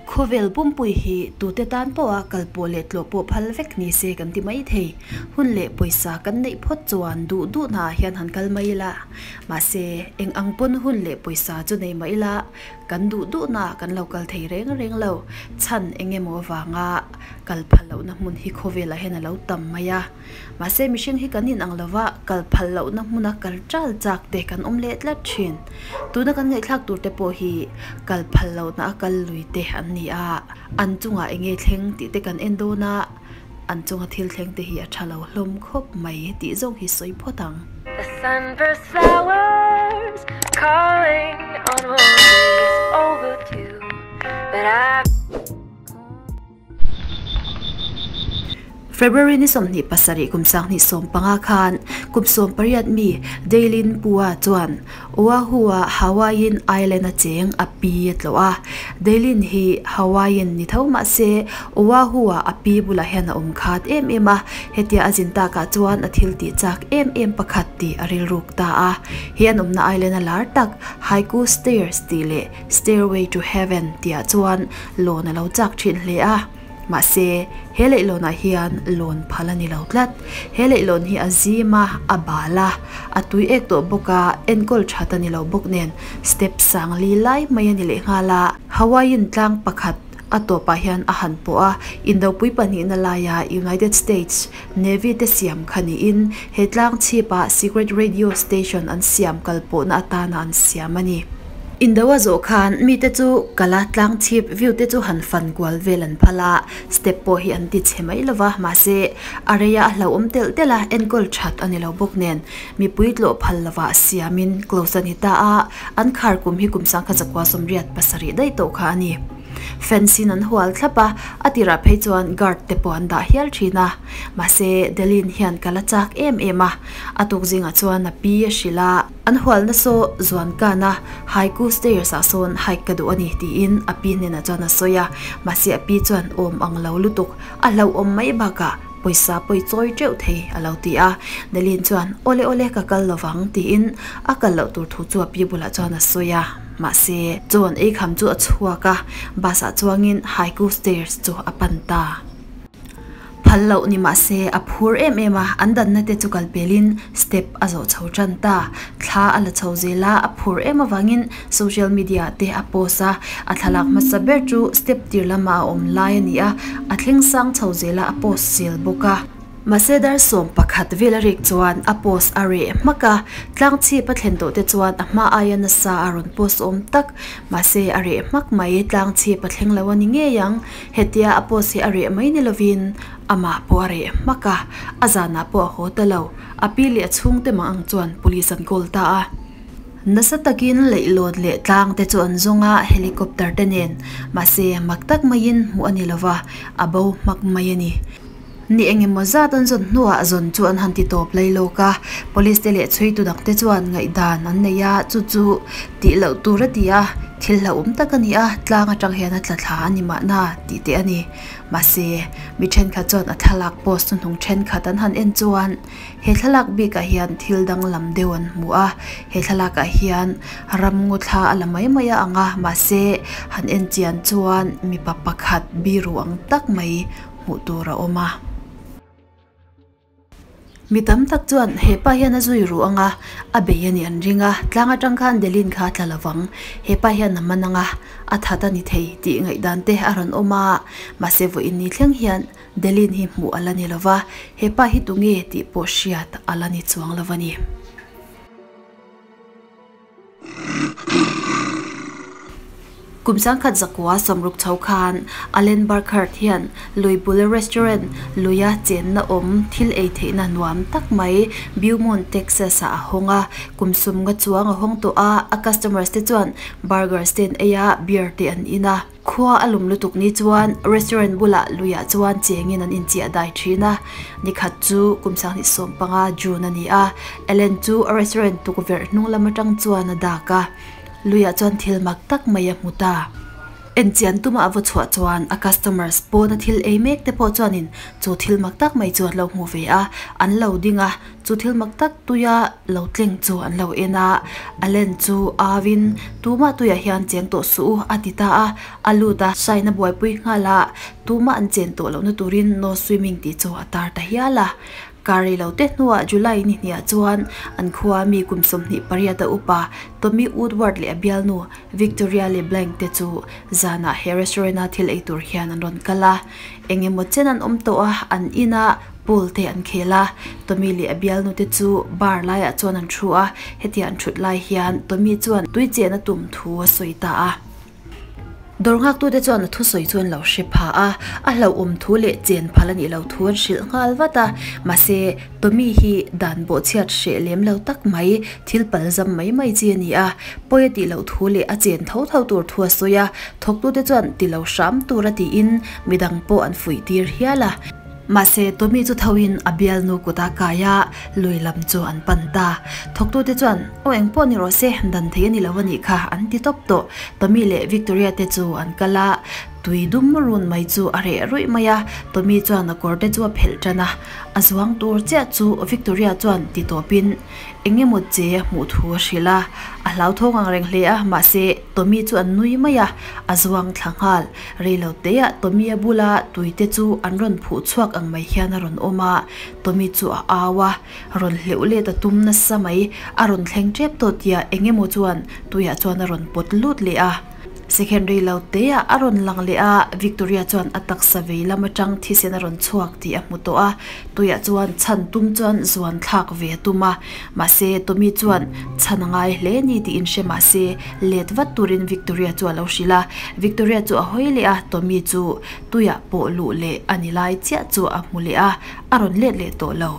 Khawvel pumpui hi tute tan pawha kal pawh leh tlawh pawh phal vek ni se kan ti mai thei. Hun leh pawisa kan neih phawt chuan duh duhnaah hian han kal mai ila. Mahse, eng ang pawn hun leh pawisa chu nei mah ila, kan duh duhnaah kan lo kal thei reng reng lo. Chhan eng emaw avanga kal phal lohna hmun hi khawvelah hian a lo tam mai a. Mahse, mihring hi kan inang lova, kal phal lohna hmuna kal chal chak te kan awm leh tlat thin. Tuna kan ngaihthlak tur te pawh hi kal phal lohna a kal lui te an ni a, an chungah eng nge thleng tih te kan en dawn a, an chunga thil thleng te hi a tha lo hlawm khawp mai tih zawng hi sawi phawt ang. The sunburst flowers calling on roses overdue but I. February ni 27 kum 2015 khan kum 18 mi Daylin Pua chuan Oahu-a Hawaiian Island a cheng a pi a tlawh a. Daylin hi Hawaiian ni tho mah se Oahu-a a pi bulah hian a awm khat em em a, hetia a zin takah chuan a thil tih chak em em pakhat tih a rilruk ta a. He an awmna island a lar tak Haiku Stairs tih leh Stairway to Heaven tihah chuan lawn a lo chak thin hle a, mahse he leihlawnah hian lawn phal a ni lo tlat. He leihlawn hi a zim a, a bal a, a tui ek tawh bawk a, enkawl that a ni lo bawk nen step sang li lai mai a ni leh nghal a. Hawaiian tlang pakhat a tawpah hian a han pawh a, indopui pahnihna laia United States Navy te siam kha niin he tlang chhipah secret radio station an siam kal pawhna atana an siam a ni. Indo a zawh khan mite chu kala tlang chhip view te chu han fan kual vel an phal a, step pawh hi an ti chhe mai lova, mahse a reia a hlauhawm telh telh a, enkawl that a ni lo bawk nen mipui tlawh phal lova siamin close a ni ta a, an khar kum hi kum sangkhat zakua 87 daih tawh kha a ni. Fence in an hual thlap a, a tirah phei chuan guard te pawh an dah hial thin a. Mahse, Delin hian ka la chak em em a, a tuk zingah chuan a pi a hrilh a, an hualna saw zuan kan a, Haiku stairs ah sawn hike ka duh a ni tiin a pi hnenah chuan a sawi a, mahse a pi chuan awm ang lo lutuk, a hlauhawm mai bakah pawisa pawi chawi teuh thei a lo ti a. Delin chuan awle awle ka kal lovang tiin a kal loh tur thu chu a pi bulah chuan a sawi a. Mahse, John ei kham chu a chhuak a, bus ah chuangin Haiku Stairs chu a pan ta. Phal loh ni mahse, a phur em em a, an danna te chu kal pelin step a zawh chho tan ta. Thla a la chho zel a, a phur em avangin social media te a post a, a thlalak hmasa ber chu step tir lama a awm lai a ni a, a thleng sang chho zel a, a post zel bawk a. Mahse dar 11 vel a rik chuan a post a reh hmak a, tlang chhip a thlen tawh te chuan a hma aia nasa a rawn post awm tak. Mahse a reh hmak mai, tlang chhip a thleng lo a ni ngei ang. Hetia a post hi a reh mai ni lovin amah pawh a reh hmak a, a zanah pawh a haw ta lo. A pi leh a chhungte mang ang chuan police an call ta a. Nasa takin leihlawn leh tlang te chu an zawng a, helicopter te nen. Mahse mak tak maiin hmuh a ni lova, a bo hmak mai a ni. Ni eng emaw zat an zawn hnuah zawn chu an han ti tawp lai lawk a, police te leh chhuitu dang te chuan ngaihdan an nei a, chu chu tih loh tur a ti a, thil hlauhawm tak a ni a, tlang atang hian a tla thla a ni mahna tih te a ni. Mahse, mi thenkhat chuan a thlalak post hnuhnung thenkhat an han en chuan he thlalak bikah hian thil danglam deuh an hmu a, he thlalakah hian ramngaw thla a la mai mai a ang a, mahse han en chian chuan mipa pakhat biru ang tak mai hmuh tur a awm a. Mi tam tak chuan hepa hian a zui ruh ang a, a bei a nih an ring a, tlang atang khan Delin kha a tla lovang, hepa hian a man ang a, a that a ni thei tih ngaihdan te a rawn awm a, mahse vawiin ni thleng hian Delin hi hmuh a la ni lova, hepa hi tunge tih pawh hriat a la ni chuang lo a ni. Kum sangkhat zakua sawmruk chho khan Allen Burkhart hian lui bul restaurant luia chenna awm thil ei theihna nuam tak mai Beaumont, Texas ah a hawng a. Kum sum nga chuang a hawng tawh a, a customers te chuan burgers te an ei a, beer te an in a. Khua a lum lutuk ni chuan restaurant bulah luiah chuan chengin an inchiah dai thin a. Nikhat chu kum 2015 June a ni a, Ellen chu a restaurant tukverh hnung lam atang chuan a dak a. Luiah chuan thil mak tak mai a hmu ta. Enchian tuma a va chhuah chuan a customers pawna thil ei mek te pawh chuanin chu thil mak tak mai chu an lo hmu ve a, an lo ding a, chu thil mak tak tuia lo tleng chu an lo en a, Allen chu au in tumah tuiah hian cheng tawh suh u a ti ta a, a lut a, sign a buaipui nghal a, tumah an chen tawh lohna turin no swimming tih chu a tar ta hial a. Kar rei lo te hnuah July ni hniah chuan an khua mi kum 28 a upa Tommy Woodward leh a bialnu Victoria LeBlanc te chu zanah he restaurant a thil ei tur hian an rawn kal a. Eng emaw chen an awm tawh a, an inah pool te an khel a. Tommy leh a bialnu te chu bar laiah chuan an thu a, hetia an thut lai hian Tommy chuan tui chen a tum thu a sawi ta a. Dawr nghaktute chuan a thusawi chu an lo hre pha a, a hlauhawm thu leh chen phal a nih loh thu an hrilh nghal vat a. Mahse, Tommy hi dan bawhchhiat hreh lem lo tak mai, thil pal zam mai mai chi a ni a. Pawi a tih loh thu leh a chen tho tho tur thu a sawi a, thawktute chuan ti lo hram tur a tiin midang pawh an fuih tir hial a. Mahse, Tommy chu thoin a bialnu kut a kai a, lui lam chu an pan ta. Thawktute chuan, Aw eng pawh ni rawh se, dan thei a ni lo a nih kha, an ti tawp tawh. Tommy leh Victoria te chu an kal a, tui dum run mai chu a reh ruih mai a, Tommy chuan a kawr te chu a phelh tan a. A zuang tur chiah chu Victoria chuan ti tawpin eng emaw che a hmuh thu a hrilh a. A hlauthawng ang reng hle a, mahse, Tommy chu an nui mai a, a zuang thla nghal. Reilo teah Tommy-a bula tuite chu an rawn phuh chhuak ang mai hian a rawn awm a, Tommy chu a au a, rawn hleuh let a tum nasa mai, a rawn thleng tep tawh tia eng emaw chuan tuiah chuan a rawn pawt lut leh a. Second reilo teah a rawn lang leh a, Victoria chuan a taksa vei lam atang thisen a rawn chhuak tih a hmu tawh a, tuiah chuan chhan tum chuan zuan thlak ve a tum a, mahse Tommy chuan chhan a ngai hle ni tih inhre mahse let vat turin Victoria chu a lo hrilh a, Victoria chu a hawi leh a, Tommy chu tuiah pawh luh leh a ni lai chiah chu a hmu leh a, a rawn let leh tawh lo.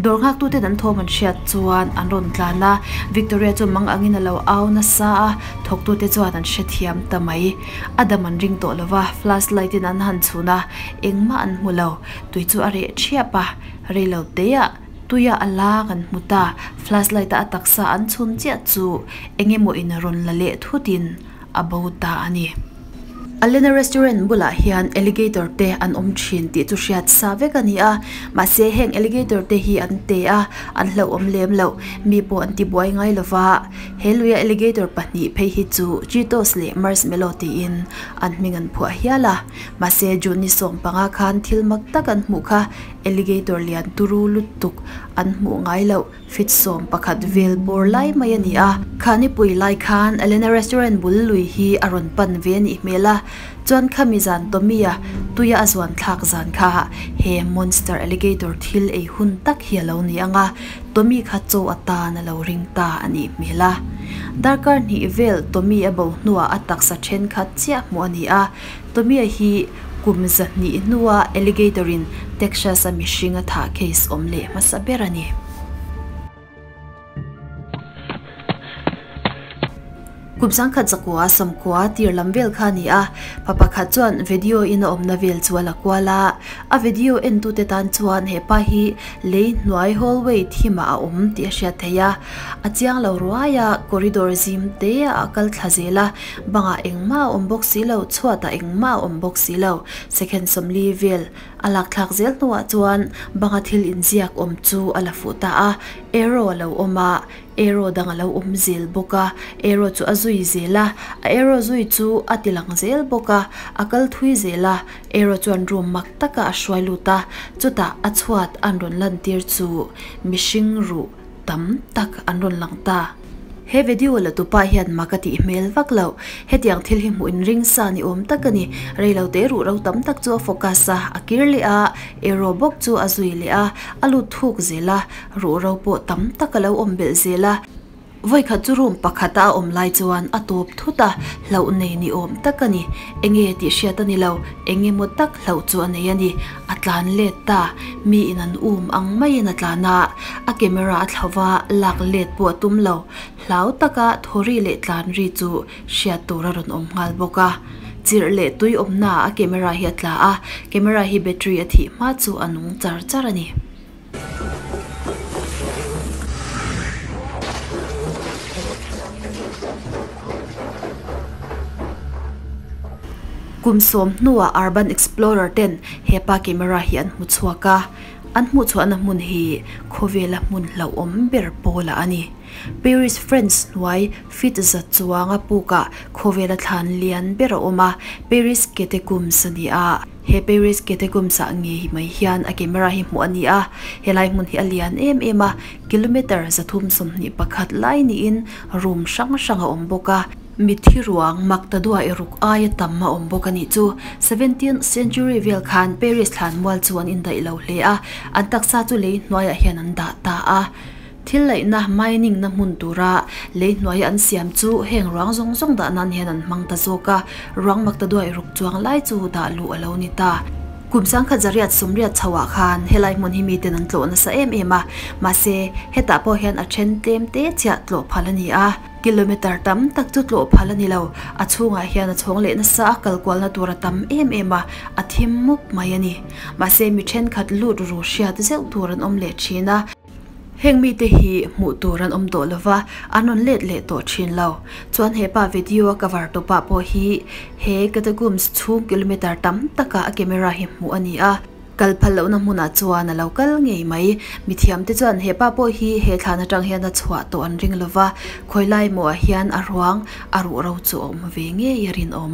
Dawr nghaktuten an thawm an hriat chuan an rawn tlan a, Victoria chu mang angin a lo au nasa a, thawktute chuan an hrethiam ta mai. A dam an ring tawh lo va, flash light in an han chhun a, engmah an hmu lo. Tui chu a reh thiap a, reilo teah tuia a lang an hmu ta, flash light a a taksa an chhun chiah chu eng emaw in rawn la leh thutin a bo ta a ni. Alena restaurant bulah hian alligator te an awm thin tih chu hriat sa vek a ni a, mahse heng alligator te hi an te a, an hlauhawm lem loh, mi pawh an ti buai ngai lo va, he luia alligator pahnih phei hi chu Cheetos leh Marshmallow tiin an hming an phuah hial a. Mahse, June ni 15 khan thil mak tak an hmuh kha alligator lian turu lutuk an hmuh ngai loh feet 11 vel bawr lai mai a ni a. Khanipui lai khan Elena restaurant bul lui hi a rawn pan ve a nih hmel a, chuan khami zan Tommy-a tuia a zuan thlak zan kha he monster alligator thil ei hun tak hi a lo ni ang a, Tommy kha chaw atan a lo ring ta a nih hmel a. Darkar hnih vel Tommy a bo hnuah a taksa thenkhat chiah hmuh a ni a. Tommy-a hi kum 200 hnua alligator-in Texas-a mihring a thah case awm leh hmasa ber a ni. Kum 1990 tir lam vel kha a ni a, pa pakhat chuan video in a awmna vel chu a la kual a. A video entute tan chuan he pa hi lei hnuai hallway thimah a awm tih a hriat theih a. A chiang lo ruai a, corridor zim te ah a kal thla zel a. Bangah engmah a awm bawk si lo, chhuatah engmah a awm bawk si lo. Second 40 vel a lakthlak zel hnuah chuan banga thil inziak awm chu a la fuh ta a, arrow a lo awm a, arrow dang a lo awm zel bawk a, arrow chu a zui zel a, a arrow zui chu a ti lang zel bawk a, a kal thui zel a, arrow chuan room mak takah a hruai lut a, chutah a chhuat an rawn lantir chu mihring ruh tam tak an rawn lang ta. He video la tupa hian mak a tih hmel vak lo. Hetiang thil hi hmuh in ring sa ni awm tak a ni. Reilo te ruh ro tam tak chu a focus a, a kir leh a, arrow bawk chu a zui leh a, a lut thuk zel a, ruh ro pawh tam tak a lo awm belh zel a. Vawikhat chu room pakhata a awm lai chuan a tawp thut a, hlauh nei ni awm tak a ni. Enge tih hriat a ni lo, eng emaw tak hlauh chu a nei a ni. A tlan let ta, mi in an um ang maiin a tlan a, a camera a thlo va, lak let pawh a tum lo. Hlau taka thaw ri leh tlan ri chu hriat tur a rawn awm nghal bawk a. Chirh leh tui awmnaah a camera hi a tla a, camera hi battery a thih hma chu a nung char char a ni. Kum sawm hnuah Urban Explorer ten hepa camera hi an hmu chhuak a, an hmuh chhuahna hmun hi khawvela hmun hlauhawm ber pawlah a ni. Paris France hnuai feet za chuanga pukah khawvela thlan lian ber a awm a, Paris Catacombs a ni a. He Paris Catacombs ah ngei mai hian a camera hi hmuh a ni a, helai hmun hi a lian em em a, kilometre 321 lai niin room hrang hrang a awm bawk a. Mitthi ruang mak ta duah i ruk aia tam a awm bawk a nih chu. Seventeenth century vel khan Paris thlanmual chu an indaih lo hle a, an taksa chu lei hnuaiah hian an dah ta a. Thil laihna, mining, na hmun tura lei hnuaia an siam chu heng ruang zawng zawng dah nan hian an hmang ta zawk a, ruang mak ta duah i ruk chuang lai chu dah luh a lo ni ta. Kum sangkhat zariat sawmriat chhoah khan helai hmun hi miten an tlawh nasa em em a, mahse hetah pawh hian a then tlem te chiah tlawh phal a ni a. Kilometre tam tak chu tlawh phal a ni lo, a chhungah hian a chhawng leh nasa a kal kualna tur a tam em em a, a thim mup mai a ni. Mahse mi thenkhat lut ru hriat zeuh tur an awm leh thin a. Heng mite hi hmuh tur an awm tawh lova, an rawn let leh tawh thin lo. Chuan hepa video a cover tawpah pawh hi he catacombs chhung kilometre tam takah a camera hi hmuh a ni a. Kal phal lohna hmunah chuan a lo kal ngei mai. Mithiamte chuan hepa pawh hi he thlan atang hian a chhuah tawh an ring lova, khawilai mawhah hian a ruang a ruh ro chu a awm ve ngei a rinawm.